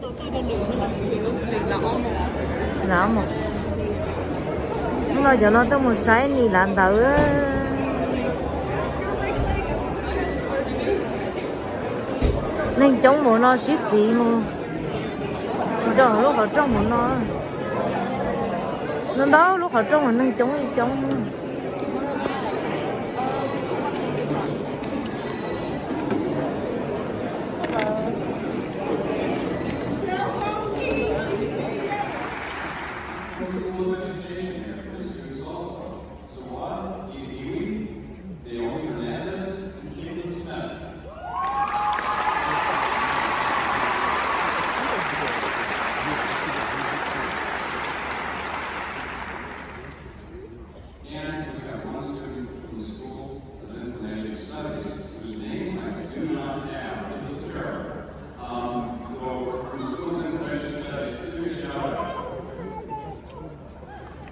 Lav mus. Hnub no cov no tuaj mus saib Nis Lav ntawd. Neeg coob mus no sib txiv mus nrog lub qhov rooj mus no. No ntau lub qhov rooj mus neeg coob li coob. School of Education here for the students also. Sawad, Iwi, Naomi Hernandez, and Caitlin Smith. And we have one student from the School of Information Studies whose name I do not have. This is terrible. Um, so, from the School of Information Studies, give me a shout out.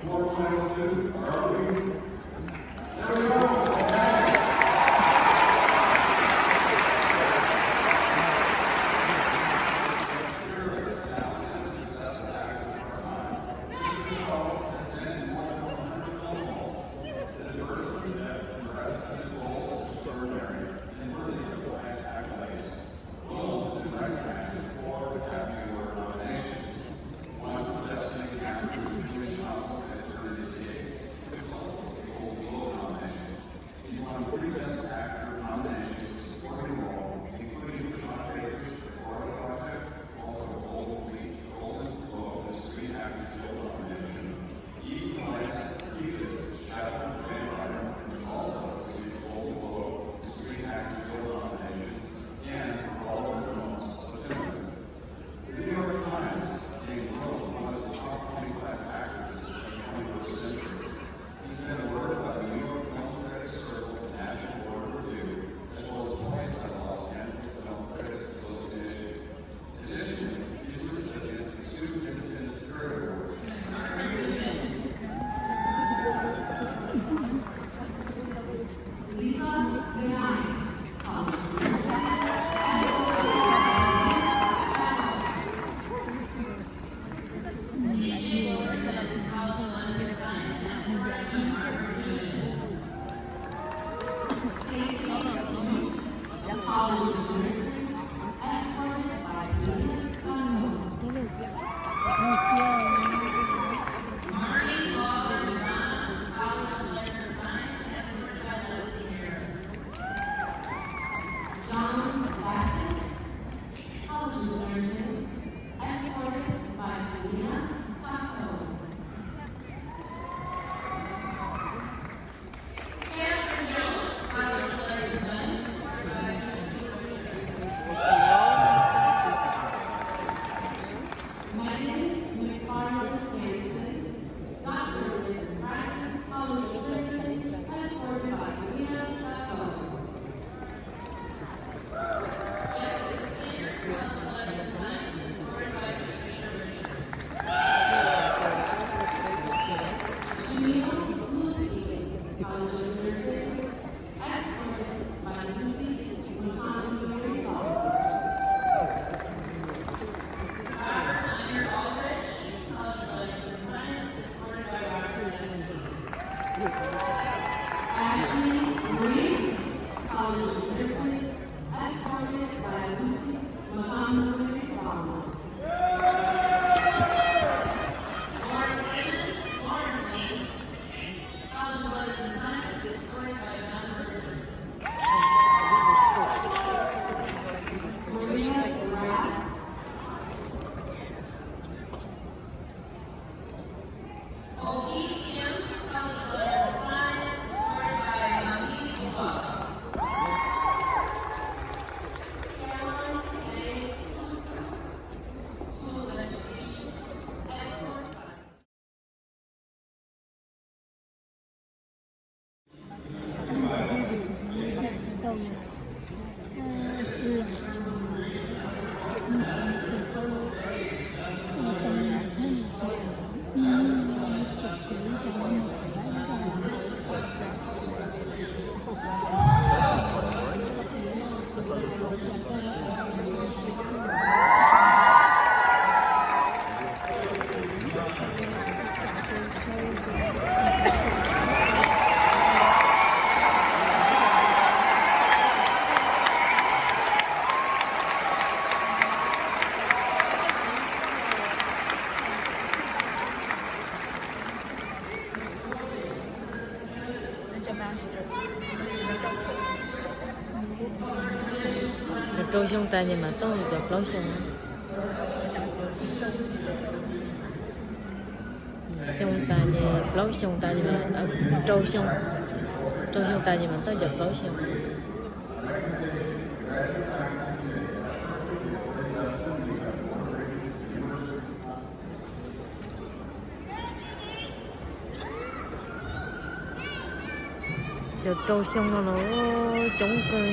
Four point two, are we? There we go. He's won three Best Actor nominations for supporting roles, including Sean Baker's The Farley Project, also a Golden Globe, Golden Globe, the Screen Actors Guild nomination. Eve Elias Rodriguez, Shadow the Vampire, which also received a Golden Globe, the Screen Actors Guild nominations, and for All the Sons of Timon. The New York Times named Rowe one of the top twenty-five actors of the twenty-first century. He's been awarded by the New York Film Critics Circle and National Board of Review, as well as twice by the Los Angeles Film Critics Association. Additionally, he's the recipient of two Independent Spirit Awards. Lisa Benign. John Bassett, College of Nursing, escorted by Helena Clapco. Megan McFarland Hansen, Doctor of Nursing Practice, College of Nursing, escorted by Helena Clapco. Ashley Reese, College of Nursing, escorted by Lucy Montgomery Barlow. Lawrence Simmons, Lawrence Simmons, College of Arts and Science, escorted by John Burgess. Maria Graff. Rau xyoo tas ces mam tau cov plaub xyoo. Xyoo tas ces plaub xyoo tas ces, rau xyoo, rau xyoo tas ces mam tau cov plaub xyoo. Cov rau xyoo no los coob kawg.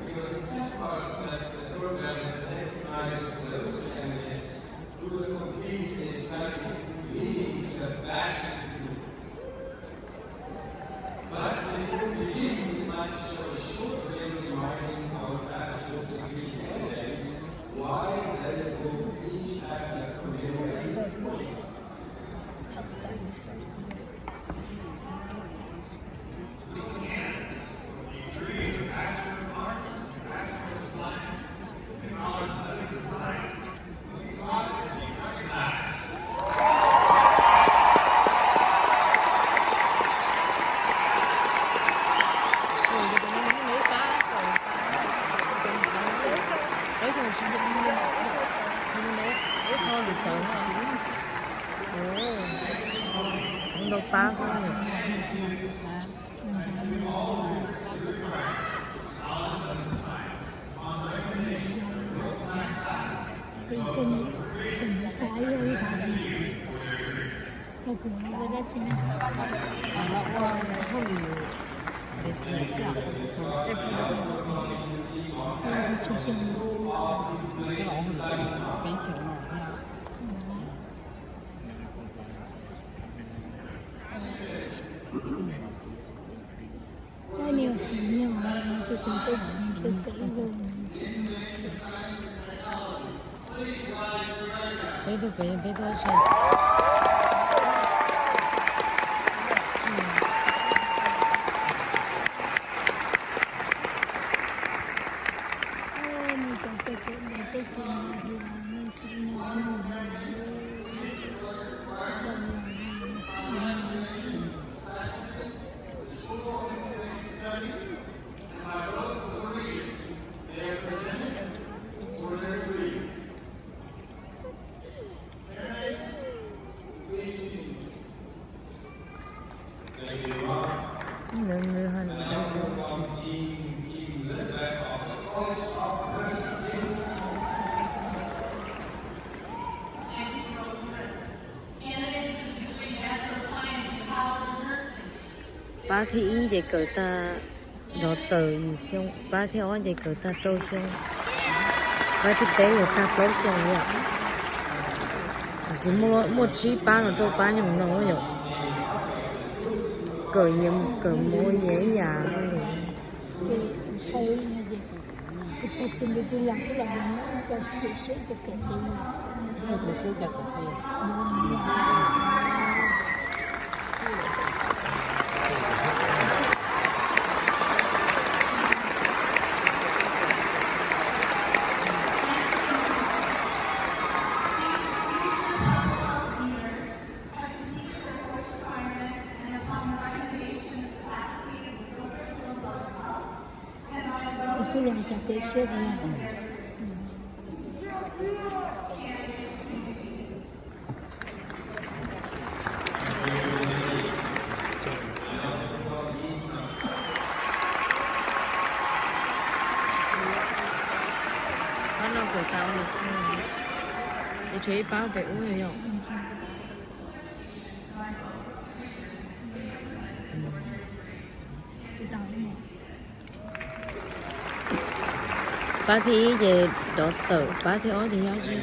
Because the second part of the program recognizes those candidates who have completed a science leading to the bachelor degree. But before we begin, we'd like to show a short video reminding our bachelor degree candidates why they will each have a commemorated point. Ntau pab. Cov Peb tuaj pem, peb tuaj seb. Pab thib ib ces kawm tag nrov tawm yim xyoo, pab thib ob ces kawm tag rau xyoo, pab thib peb ces tag plaub xyoo yom. Tiam sis muaj tsib pab no rau pab nyoog no yom. Kawm nyias, kawm mus nyias ib yam. Xub los cov kev siab. Pab no kawm tas ua, es tshuav ib pab pem ub yom. Pab thib ib ces nrov tawm, pab thib ob ces yob zeb.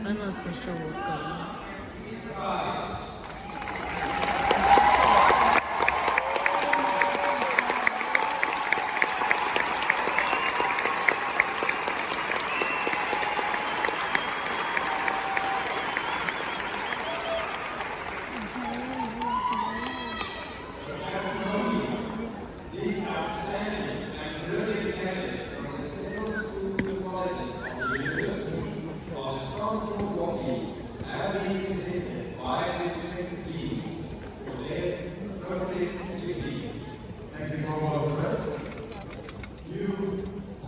Pab no social worker. These outstanding and brilliant candidates from the single schools and colleges of the University of Assunción Guayaquil have been presented by the respective deans for their appropriate degrees. Thank you, Provost West. You,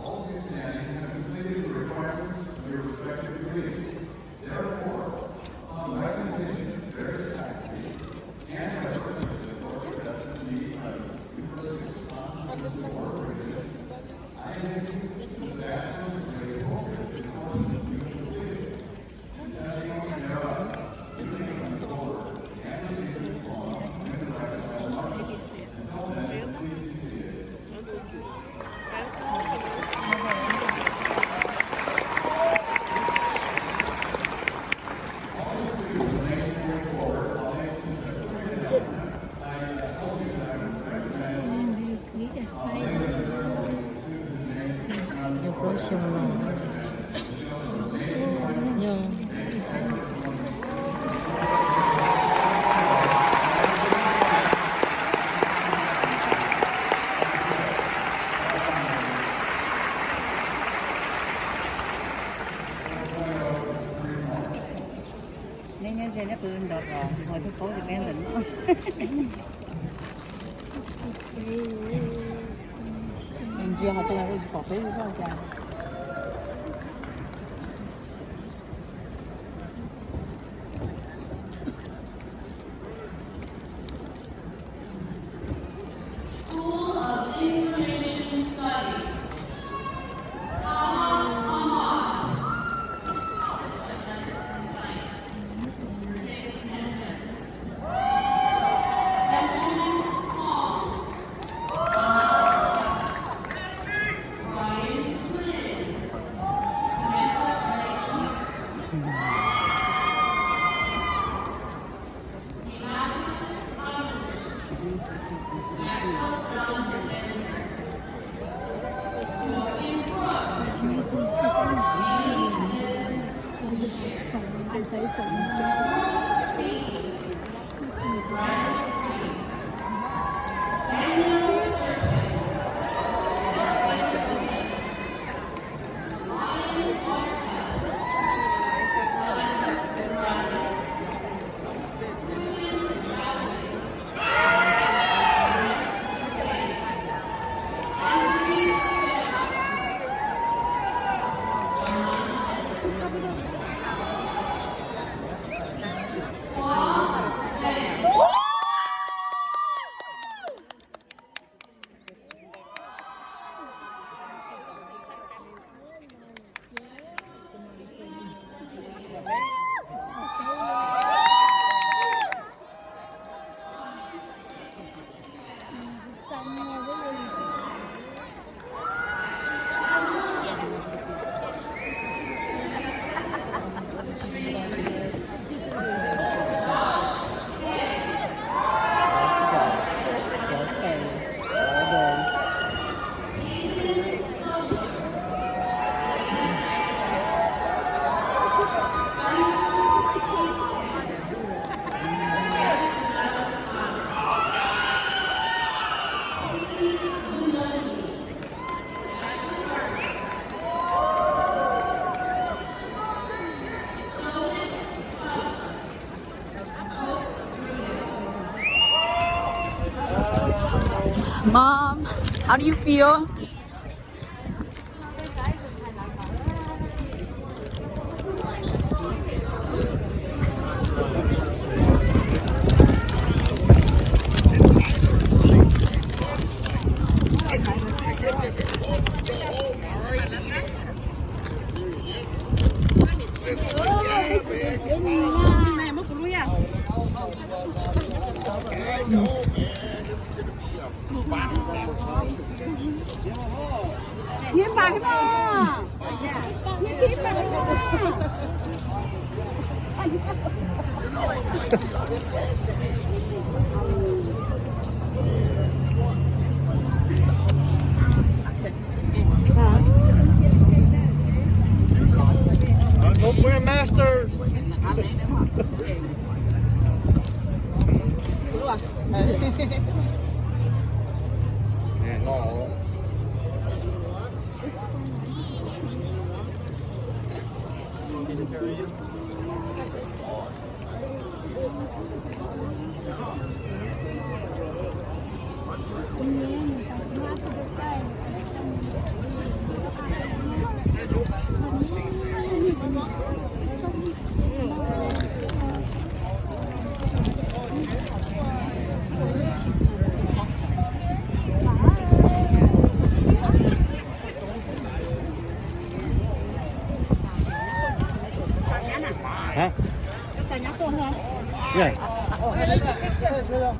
all in good standing, have completed the requirements of your respective degrees. Therefore, upon recommendation of various faculties and by permission of the Georgia Best Community College, University of Wisconsin System Board of Regents, I admit you to the Bachelor's degree appropriate to the courses you have completed. Yog plaub xyoo los yog. Neb nyob ze neb pw nrov los, hos thiaj paub tias peb ntawm no. Ntsia hais tias ua tsis pom peb li cas. School of Information Studies, Taha Ahmad. Mom, how do you feel? Go for your masters. Hả? Dạ.